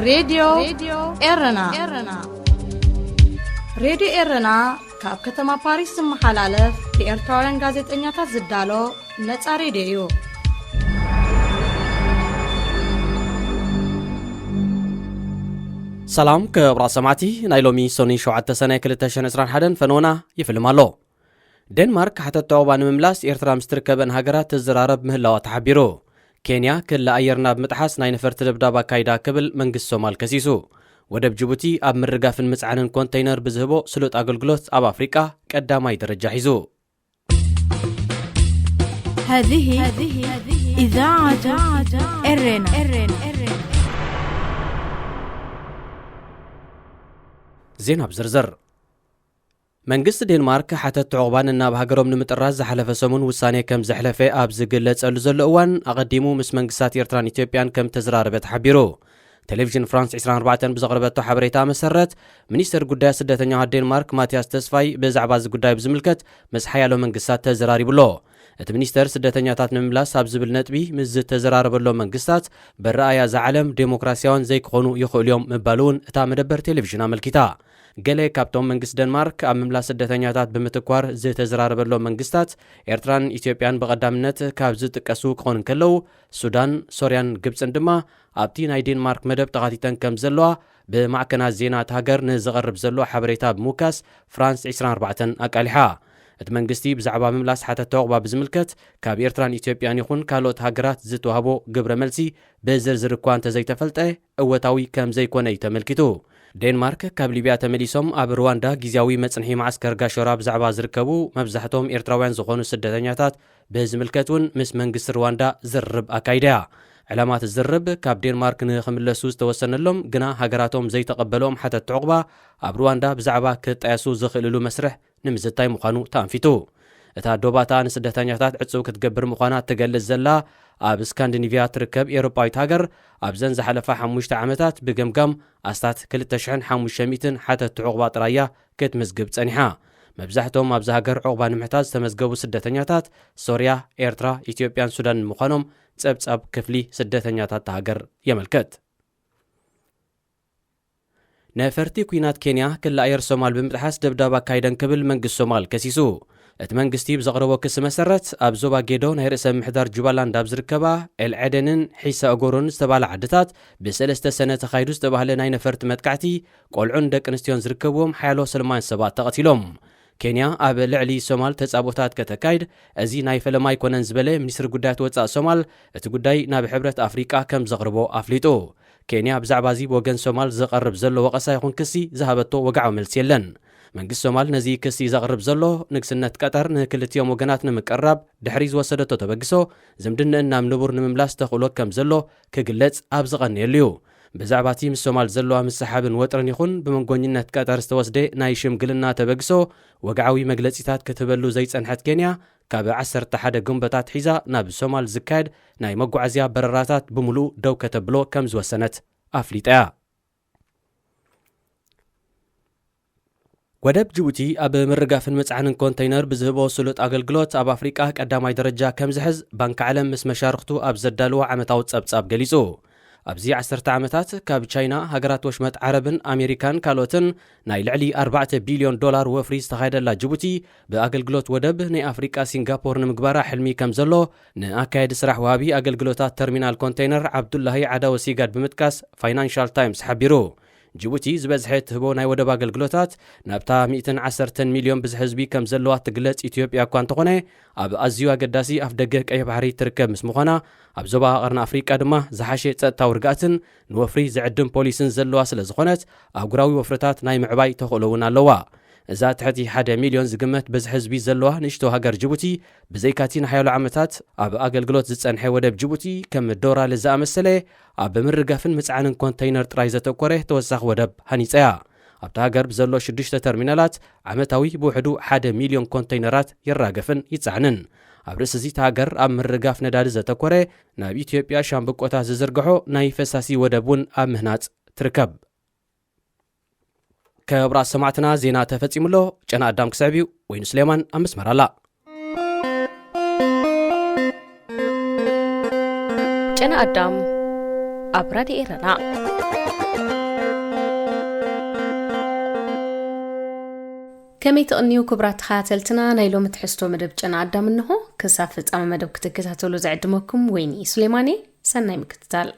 ሬድዮ ኤረና። ሬድዮ ኤረና ካብ ከተማ ፓሪስ ዝመሓላለፍ ብኤርትራውያን ጋዜጠኛታት ዝዳሎ ነጻ ሬድዮ እዩ። ሰላም ክቡራት ሰማዕቲ፣ ናይ ሎሚ ሰኑይ ሸውዓተ ሰነ ክልተ ሽሕን ዕስራን ሓደን ፈነወና ይፍልም ኣሎ። ዴንማርክ ሓተት ዑቕባ ንምምላስ ኤርትራ ምስ ትርከበን ሃገራት ትዘራረብ ምህላዋ ተሓቢሩ። ኬንያ ክሊ ኣየርና ብምጥሓስ ናይ ነፈርቲ ደብዳብ ኣካይዳ ክብል መንግስቲ ሶማል ከሲሱ። ወደብ ጅቡቲ ኣብ ምርጋፍን ምጽዓንን ኮንተይነር ብዝህቦ ስሉጥ ኣገልግሎት ኣብ ኣፍሪቃ ቀዳማይ ደረጃ ሒዙ። هذه إذاعة إرنا. ዜና ብዝርዝር። መንግስቲ ዴንማርክ ሓተት ዑቕባ ነናብ ሃገሮም ንምጥራዝ ዝሓለፈ ሰሙን ውሳኔ ከም ዘሕለፈ ኣብ ዝግለጸሉ ዘሎ እዋን፣ ኣቐዲሙ ምስ መንግስታት ኤርትራን ኢትዮጵያን ከም ተዘራረበ ተሓቢሩ። ቴሌቪዥን ፍራንስ ዕስራን ኣርባዕተን ብዘቕረበቶ ሓበሬታ መሰረት፣ ሚኒስተር ጉዳያት ስደተኛታት ዴንማርክ ማቲያስ ተስፋይ ብዛዕባ እዚ ጉዳይ ብዝምልከት ምስ ሓያሎ መንግስታት ተዘራሪቡ ኣሎ። እቲ ሚኒስተር ስደተኛታት ንምምላስ ኣብ ዝብል ነጥቢ ምስ ዝተዘራረበሎም መንግስታት፣ በረኣያ እዛ ዓለም ዴሞክራሲያውን ዘይክኾኑ ይኽእሉ እዮም ምባሉ እውን እታ መደበር ቴሌቪዥን ኣመልኪታ። ገለ ካብቶም መንግስቲ ደንማርክ ኣብ ምምላስ ስደተኛታት ብምትኳር ዝተዘራረበሎም መንግስታት፣ ኤርትራን ኢትዮጵያን ብቐዳምነት ካብ ዝጥቀሱ ክኾኑ እንከለዉ፣ ሱዳን፣ ሶርያን ግብጽን ድማ ኣብቲ ናይ ዴንማርክ መደብ ተኻቲተን ከም ዘለዋ ብማዕከናት ዜና እታ ሃገር ንዝቐርብ ዘሎ ሓበሬታ ብምውካስ ፍራንስ ዕስራን ኣርባዕተን ኣቃሊሓ። እቲ መንግስቲ ብዛዕባ ምምላስ ሓተት ዑቕባ ብዝምልከት ካብ ኤርትራን ኢትዮጵያን ይኹን ካልኦት ሃገራት ዝተዋህቦ ግብረ መልሲ ብዝርዝር እኳ እንተዘይተፈልጠ፣ እወታዊ ከም ዘይኮነ እዩ ተመልኪቱ። ዴንማርክ ካብ ሊብያ ተመሊሶም ኣብ ሩዋንዳ ግዝያዊ መጽንሒ መዓስከር ጋሾራ ብዛዕባ ዝርከቡ መብዛሕትኦም ኤርትራውያን ዝኾኑ ስደተኛታት ብዝምልከት እውን ምስ መንግስቲ ሩዋንዳ ዝርርብ ኣካይዳ እያ። ዕላማ እቲ ዝርርብ ካብ ዴንማርክ ንኽምለሱ ዝተወሰነሎም ግና ሃገራቶም ዘይተቐበሎም ሓተት ዑቕባ ኣብ ሩዋንዳ ብዛዕባ ክጣየሱ ዝኽእልሉ መስርሕ ንምዝታይ ምዃኑ ተኣንፊቱ። እታ ዶባታ ንስደተኛታት ዕጹው ክትገብር ምዃና እትገልጽ ዘላ ኣብ ስካንዲኒቪያ ትርከብ ኤውሮጳዊት ሃገር፣ ኣብዘን ዝሓለፋ ሓሙሽተ ዓመታት ብገምጋም ኣስታት ክልተ ሽሕን ሓሙሽተ ሚእትን ሓተት ዑቕባ ጥራይ እያ ክትምዝግብ ጸኒሓ። መብዛሕትኦም ኣብዚ ሃገር ዑቕባ ንምሕታት ዝተመዝገቡ ስደተኛታት ሶርያ፣ ኤርትራ፣ ኢትዮጵያን ሱዳንን ምዃኖም ጸብጻብ ክፍሊ ስደተኛታት እታ ሃገር የመልክት። ነፈርቲ ኲናት ኬንያ ክሊ ኣየር ሶማል ብምጥሓስ ደብዳብ ኣካይደን ክብል መንግስቲ ሶማል ከሲሱ። እቲ መንግስቲ ብዘቕረቦ ክሲ መሰረት፣ ኣብ ዞባ ጌዶ ናይ ርእሰ ምሕዳር ጁባላንድ ኣብ ዝርከባ ኤል ዔደንን ሒሳ ኦጎሮን ዝተባህላ ዓድታት ብሰለስተ ሰነ ተኻይዱ ዝተባህለ ናይ ነፈርቲ መጥቃዕቲ፣ ቆልዑን ደቂ ኣንስትዮን ዝርከብዎም ሓያሎ ሰለማውያን ሰባት ተቐቲሎም። ኬንያ ኣብ ልዕሊ ሶማል ተጻብኦታት ከተካይድ፣ እዚ ናይ ፈለማ ኣይኮነን ዝበለ ሚኒስትሪ ጉዳያት ወጻኢ ሶማል፣ እቲ ጉዳይ ናብ ሕብረት ኣፍሪቃ ከም ዘቕርቦ ኣፍሊጡ። ኬንያ ብዛዕባ እዚ ብወገን ሶማል ዝቐርብ ዘሎ ወቐሳ ይኹን ክሲ ዝሃበቶ ወግዓዊ መልሲ የለን። መንግስቲ ሶማል ነዚ ክሲ ዘቕርብ ዘሎ፣ ንግስነት ቀጠር ንክልቲኦም ወገናት ንምቅርራብ ድሕሪ ዝወሰደቶ ተበግሶ፣ ዝምድንአን ናብ ንቡር ንምምላስ ተኽእሎ ከም ዘሎ ክግለጽ ኣብ ዝቐንየሉ እዩ። ብዛዕባ እቲ ምስ ሶማል ዘለዋ ምስሓብን ወጥርን ይኹን ብመንጎኝነት ቀጠር ዝተወስደ ናይ ሽምግልና ተበግሶ ወግዓዊ መግለጺታት ክትህበሉ ዘይጸንሐት ኬንያ፣ ካብ ዓሰርተ ሓደ ግንቦት ኣትሒዛ ናብ ሶማል ዝካየድ ናይ መጓዓዝያ በረራታት ብምሉኡ ደው ከተብሎ ከም ዝወሰነት ኣፍሊጣ እያ። ወደብ ጅቡቲ ኣብ ምርጋፍን ምጽዓንን ኮንተይነር ብዝህቦ ስሉጥ ኣገልግሎት ኣብ ኣፍሪቃ ቀዳማይ ደረጃ ከም ዝሕዝ ባንክ ዓለም ምስ መሻርኽቱ ኣብ ዘዳለዎ ዓመታዊ ጸብጻብ ገሊጹ። ኣብዚ ዓሰርተ ዓመታት ካብ ቻይና፣ ሃገራት ወሽመጥ ዓረብን ኣሜሪካን ካልኦትን ናይ ልዕሊ ኣርባዕተ ቢልዮን ዶላር ወፍሪ ዝተኻየደላ ጅቡቲ፣ ብኣገልግሎት ወደብ ናይ ኣፍሪቃ ሲንጋፖር ንምግባራ ሕልሚ ከም ዘሎ ንኣካየዲ ስራሕ ወሃቢ ኣገልግሎታት ተርሚናል ኮንተይነር ዓብዱላሂ ዓዳወ ሲጋድ ብምጥቃስ ፋይናንሻል ታይምስ ሓቢሩ። ጅቡቲ ዝበዝሐ ትህቦ ናይ ወደብ ኣገልግሎታት ናብታ ሚእትን ዓሰርተን ሚልዮን ብዝሒ ህዝቢ ከም ዘለዋ ትግለጽ ኢትዮጵያ እኳ እንተኾነ፣ ኣብ ኣዝዩ ኣገዳሲ ኣፍደገ ቀይሕ ባሕሪ ትርከብ ምስ ምዃና፣ ኣብ ዞባ ቀርኒ ኣፍሪቃ ድማ ዝሓሸ ጸጥታዊ ርግኣትን ንወፍሪ ዝዕድም ፖሊስን ዘለዋ ስለ ዝኾነት፣ ኣህጉራዊ ወፍርታት ናይ ምዕባይ ተኽእሎ እውን ኣለዋ። እዛ ትሕቲ ሓደ ሚልዮን ዝግመት ብዝሒ ህዝቢ ዘለዋ ንእሽቶ ሃገር ጅቡቲ፣ ብዘይካቲ ንሓያሎ ዓመታት ኣብ ኣገልግሎት ዝጸንሐ ወደብ ጅቡቲ፣ ከም ዶራል ዝኣመሰለ ኣብ ምርጋፍን ምጽዓንን ኮንተይነር ጥራይ ዘተኮረ ተወሳኺ ወደብ ሃኒጻ እያ። ኣብታ ሃገር ብዘሎ ሽዱሽተ ተርሚናላት፣ ዓመታዊ ብውሕዱ ሓደ ሚልዮን ኮንተይነራት ይራገፍን ይጸዓንን። ኣብ ርእሲ እዚ፣ እታ ሃገር ኣብ ምርጋፍ ነዳዲ ዘተኮረ፣ ናብ ኢትዮጵያ ሻምብቆታት ዝዝርግሖ ናይ ፈሳሲ ወደብ እውን ኣብ ምህናጽ ትርከብ። ክቡራት ሰማዕትና፣ ዜና ተፈጺሙ ኣሎ። ጨና ኣዳም ክስዕብ እዩ። ወይኑ ስሌማን ኣብ መስመር ኣላ። ጨና ኣዳም ኣብ ራድዮ ኤረና። ከመይ ትቕንዩ ክቡራት ተኸታተልትና፣ ናይ ሎሚ ትሕዝቶ መደብ ጨና ኣዳም እንሆ። ክሳብ ፍጻመ መደብ ክትከታተሉ ዝዕድመኩም ወይኒ ሱሌማን እየ። ሰናይ ምክትታል።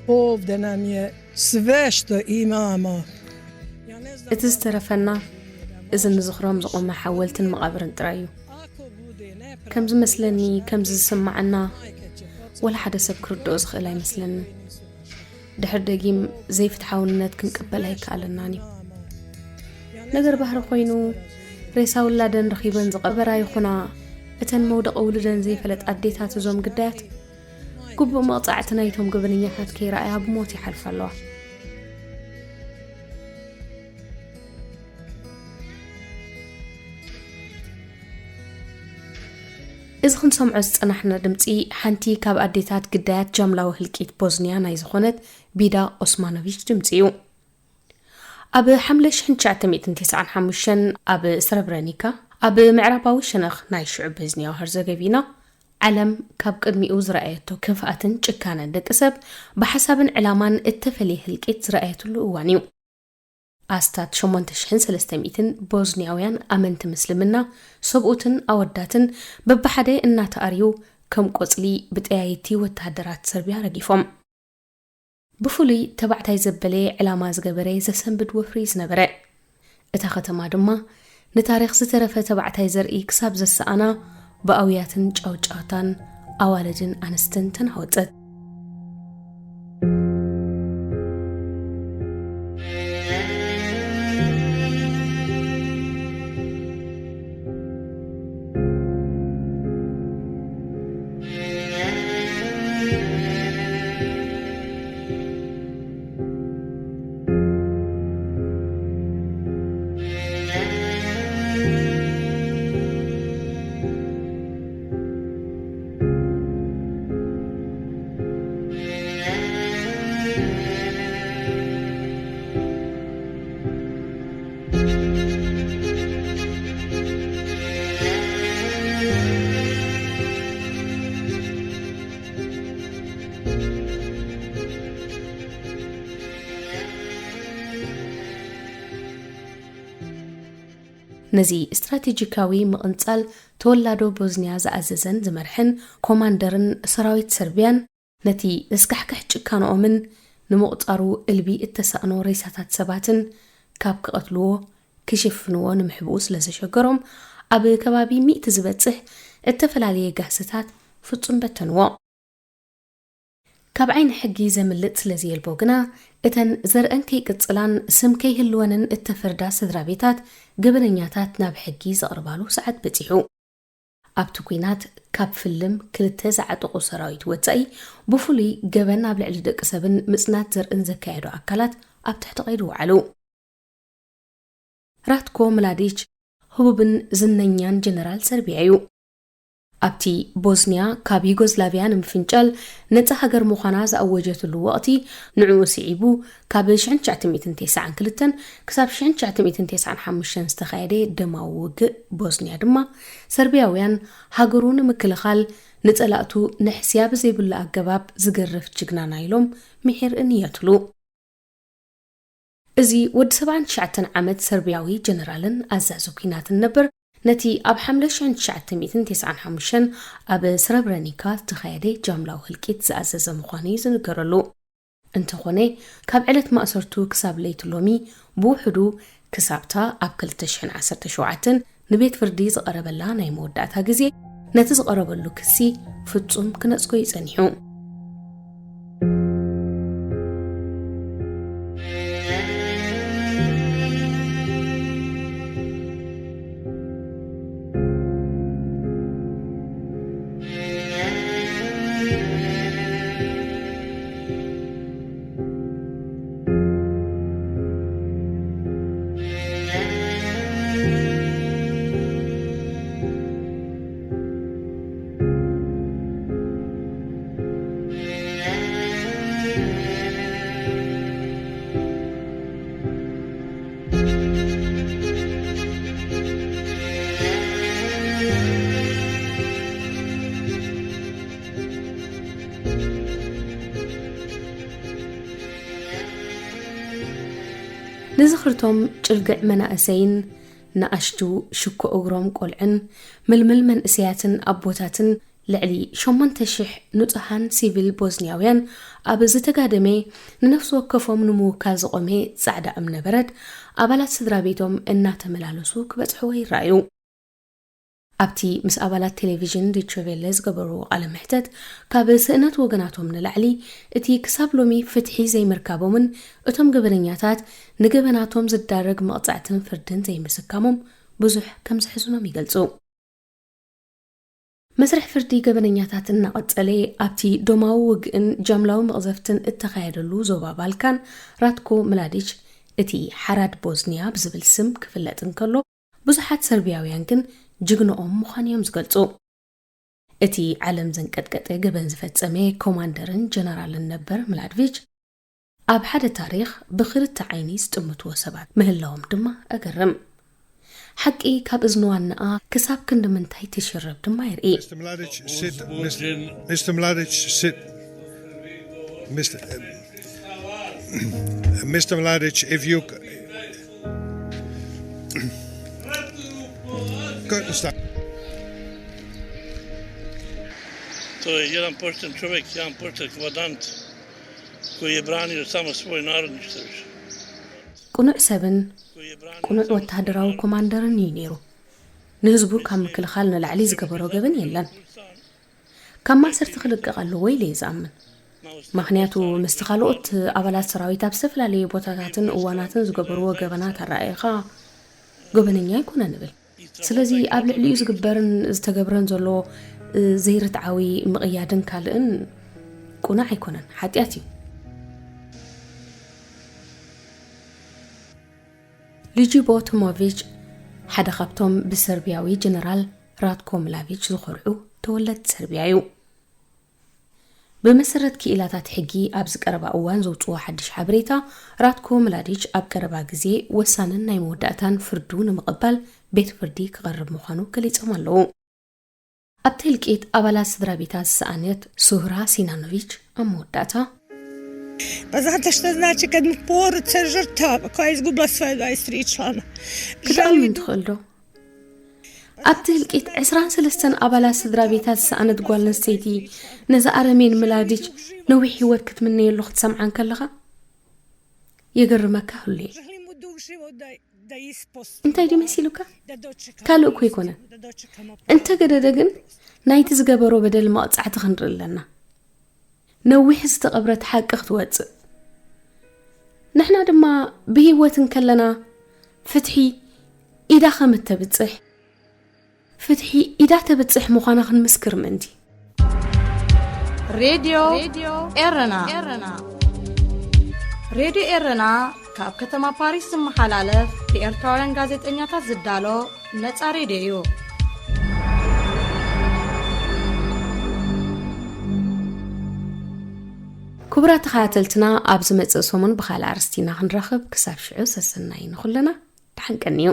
Ov denamije sve što imamo. እቲ ዝተረፈና፣ እዚ ንዝኽሮም ዝቖመ ሓወልትን መቓብርን ጥራይ እዩ። ከም ዝመስለኒ፣ ከምዚ ዝስምዓና፣ ወላ ሓደ ሰብ ክርድኦ ዝኽእል ኣይመስለንን። ድሕር ደጊም ዘይፍትሓውነት ክንቅበል ኣይከኣለናን እዩ። ነገር ባህሪ ኮይኑ፣ ሬሳ ውላደን ረኺበን ዝቐበራ ይኹና፣ እተን መውደቒ ውሉደን ዘይፈለጣ ኣዴታት እዞም ግዳያት፣ ግቡእ መቕጻዕቲ ናይቶም ገበነኛታት ከይረኣያ ብሞት ይሓልፋ ኣለዋ። እዚ ክንሰምዖ ዝጸናሕና ድምጺ ሓንቲ ካብ ኣዴታት ግዳያት ጃምላዊ ህልቂት ቦዝንያ ናይ ዝኾነት ቢዳ ኦስማኖቪች ድምጺ እዩ። ኣብ ሓምለ ሽሕን ትሽዓተ ሚእትን ተስዓን ሓሙሽተን ኣብ ስረብረኒካ፣ ኣብ ምዕራባዊ ሸነኽ ናይ ሽዑ ቦዝንያ ሀርዘገቪና፣ ዓለም ካብ ቅድሚኡ ዝረኣየቶ ክፍኣትን ጭካነን ደቂ ሰብ ብሓሳብን ዕላማን እተፈልየ ህልቂት ዝረኣየትሉ እዋን እዩ። ኣስታት ሸሞንተ ሽሕን ሰለስተ ሚእትን ቦዝንያውያን ኣመንቲ ምስልምና፣ ሰብኡትን ኣወዳትን በብሓደ እናተኣርዩ ከም ቆጽሊ ብጠያይቲ ወተሃደራት ሰርብያ ረጊፎም። ብፍሉይ ተባዕታይ ዘበለ ዕላማ ዝገበረ ዘሰንብድ ወፍሪ ዝነበረ። እታ ከተማ ድማ ንታሪኽ ዝተረፈ ተባዕታይ ዘርኢ ክሳብ ዘሰኣና ብኣውያትን ጫውጫውታን ኣዋልድን ኣንስትን ተናወጸት። ነዚ ስትራቴጂካዊ ምቕንጻል ተወላዶ ቦዝንያ ዝኣዘዘን ዝመርሐን ኮማንደርን ሰራዊት ሰርብያን፣ ነቲ ዘስካሕክሕ ጭካንኦምን ንምቑጻሩ እልቢ እተሳእኖ ሬሳታት ሰባትን ካብ ክቐትልዎ ክሽፍንዎ ንምሕብኡ ስለ ዘሸገሮም፣ ኣብ ከባቢ ሚእቲ ዝበጽሕ እተፈላለየ ጋህስታት ፍጹም በተንዎ። ካብ ዓይኒ ሕጊ ዘምልጥ ስለ ዘየልቦ ግና፣ እተን ዘርእን ከይቅጽላን ስም ከይህልወንን እተፈርዳ ስድራ ቤታት ገበነኛታት ናብ ሕጊ ዘቕርባሉ ሰዓት በጺሑ። ኣብቲ ኲናት ካብ ፍልም ክልተ ዝዓጠቑ ሰራዊት ወጻኢ፣ ብፍሉይ ገበን ኣብ ልዕሊ ደቂ ሰብን ምጽናት ዘርእን ዘካየዱ ኣካላት ኣብ ትሕቲ ቀይዲ ውዓሉ። ራትኮ ምላዲች ህቡብን ዝነኛን ጀነራል ሰርብያ እዩ። ኣብቲ ቦዝንያ ካብ ዩጎዝላቭያ ንምፍንጫል ነጻ ሃገር ምዃና ዝኣወጀትሉ ወቕቲ፣ ንዕኡ ስዒቡ ካብ ሽሕን ትሽዓተ ሚእትን ተስዓን ክልተን ክሳብ ሽሕን ትሽዓተ ሚእትን ተስዓን ሓሙሽተን ዝተኻየደ ደማዊ ውግእ ቦዝንያ ድማ፣ ሰርብያውያን ሃገሩ ንምክልኻል ንጸላእቱ ንሕስያ ብዘይብሉ ኣገባብ ዝገርፍ ጅግናና ኢሎም ምሒር እንየትሉ። እዚ ወዲ ሰብዓን ትሽዓተን ዓመት ሰርብያዊ ጀነራልን ኣዛዚ ኲናትን ነበር፣ ነቲ ኣብ ሓምለ ሽሕን ትሽዓተ ሚእትን ተስዓን ሓሙሽተን ኣብ ስረብረኒካ ዝተኻየደ ጃምላዊ ህልቂት ዝኣዘዘ ምዃኑ እዩ ዝንገረሉ። እንተኾነ፣ ካብ ዕለት ማእሰርቱ ክሳብ ለይቲ ሎሚ፣ ብውሕዱ ክሳብታ ኣብ ክልተ ሽሕን ዓሰርተ ሸውዓተን ንቤት ፍርዲ ዝቐረበላ ናይ መወዳእታ ግዜ፣ ነቲ ዝቐረበሉ ክሲ ፍጹም ክነጽጎ እዩ ጸኒሑ። ንዝኽርቶም ጭልግዕ መናእሰይን ንኣሽቱ ሽኮ እግሮም ቆልዕን ምልምል መንእሰያትን ኣቦታትን ልዕሊ ሸሞንተ ሽሕ ንጹሃን ሲቪል ቦዝንያውያን ኣብ ዝተጋደመ ንነፍሲ ወከፎም ንምውካል ዝቖመ ጻዕዳ እምነበረድ ኣባላት ስድራ ቤቶም እናተመላለሱ ክበጽሕዎ ይረኣዩ። ኣብቲ ምስ ኣባላት ቴሌቪዥን ዶይቸ ቬለ ዝገበርዎ ቃለ መሕተት፣ ካብ ስእነት ወገናቶም ንላዕሊ እቲ ክሳብ ሎሚ ፍትሒ ዘይምርካቦምን እቶም ገበነኛታት ንገበናቶም ዝዳረግ መቕጻዕትን ፍርድን ዘይምስካሞም ብዙሕ ከም ዘሕዝኖም ይገልጹ። መስርሕ ፍርዲ ገበነኛታት እናቐጸለ ኣብቲ ደማዊ ውግእን ጃምላዊ መቕዘፍትን እተኻየደሉ ዞባ ባልካን ራትኮ ምላዲች እቲ ሓራድ ቦዝኒያ ብዝብል ስም ክፍለጥ እንከሎ፣ ብዙሓት ሰርቢያውያን ግን ጅግንኦም ምዃኑ እዮም ዝገልጹ። እቲ ዓለም ዘንቀጥቀጠ ገበን ዝፈጸመ ኮማንደርን ጀነራልን ነበር ምላድቪች፣ ኣብ ሓደ ታሪኽ ብኽልተ ዓይኒ ዝጥምትዎ ሰባት ምህላዎም ድማ ኣገርም። ሓቂ ካብ እዝኒ ዋናኣ ክሳብ ክንዲ ምንታይ ትሽረብ ድማ የርኢ። Mister Mladic, sit. Mister Mladic, sit. Mister, Mister Mladic, if you c-, Good, stop. To je jedan pošten čovjek, jedan pošten komandant koji je branio samo svoj narod, ništa više. ቅኑዕ ሰብን ቅኑዕ ወተሃደራዊ ኮማንደርን እዩ ነይሩ። ንህዝቡ ካብ ምክልኻል ንላዕሊ ዝገበሮ ገበን የለን። ካብ ማእሰርቲ ክልቀቕ ኣለዎ ኢለ እየ ዝኣምን። ምኽንያቱ ምስቲ ካልኦት ኣባላት ሰራዊት ኣብ ዝተፈላለየ ቦታታትን እዋናትን ዝገበርዎ ገበናት ኣረኣኢኻ ገበነኛ ኣይኮነን እብል። ስለዚ ኣብ ልዕሊኡ ዝግበርን ዝተገብረን ዘሎ ዘይርትዓዊ ምቕያድን ካልእን ቅኑዕ ኣይኮነን፣ ሓጢኣት እዩ። ሊጂቦ ቶሞቪች ሓደ ካብቶም ብሰርቢያዊ ጀነራል ራትኮ ምላቪች ዝኾርዑ ተወለድቲ ሰርቢያ እዩ። ብመሰረት ክኢላታት ሕጊ ኣብዚ ቀረባ እዋን ዘውፅዎ ሓድሽ ሓበሬታ፣ ራትኮ ምላዲች ኣብ ቀረባ ግዜ ወሳንን ናይ መወዳእታን ፍርዱ ንምቕባል ቤት ፍርዲ ክቐርብ ምዃኑ ገሊጾም ኣለዉ። ኣብቲ ህልቂት ኣባላት ስድራ ቤታ ዝሰኣነት ሱህራ ሲናኖቪች ኣብ መወዳእታ፣ Pa znate što znači kad mu porodica žrtava koja je izgubila svoje dvadeset tri člana? ክትኣምን ትኽእል ዶ? ኣብቲ ህልቂት ዕስራን ሰለስተን ኣባላት ስድራ ቤታ ዝሰኣነት ጓል ኣንስተይቲ ነዚ ኣረሜን ምላዲች ነዊሕ ህይወት ክትምነየሉ ክትሰምዓ እንከለኻ የገርመካ ህሉየ። Želim mu dug život da, da isposti. እንታይ ድዩ መሲሉካ? ካልእ እኮ ኣይኮነን። እንተገደደ ግን ናይቲ ዝገበሮ በደል መቕጻዕቲ ክንርኢ ኣለና። ነዊሕ ዝተቐብረት ሓቂ ክትወጽእ፣ ንሕና ድማ ብህይወት እንከለና ፍትሒ ኢዳ ከም እተብጽሕ፣ ፍትሒ ኢዳ ተብጽሕ ምዃና ክንምስክር ምእንቲ። ሬድዮ ኤረና። ሬድዮ ኤረና ካብ ከተማ ፓሪስ ዝመሓላለፍ ብኤርትራውያን ጋዜጠኛታት ዝዳሎ ነጻ ሬድዮ እዩ። ክቡራት ተኸታተልትና፣ ኣብ ዝመጽእ ሰሙን ብኻልእ ኣርእስቲ ኢና ክንራኸብ። ክሳብ ሽዑ ሰሰናዩ ንኹልና። ደሓን ቀንዩ።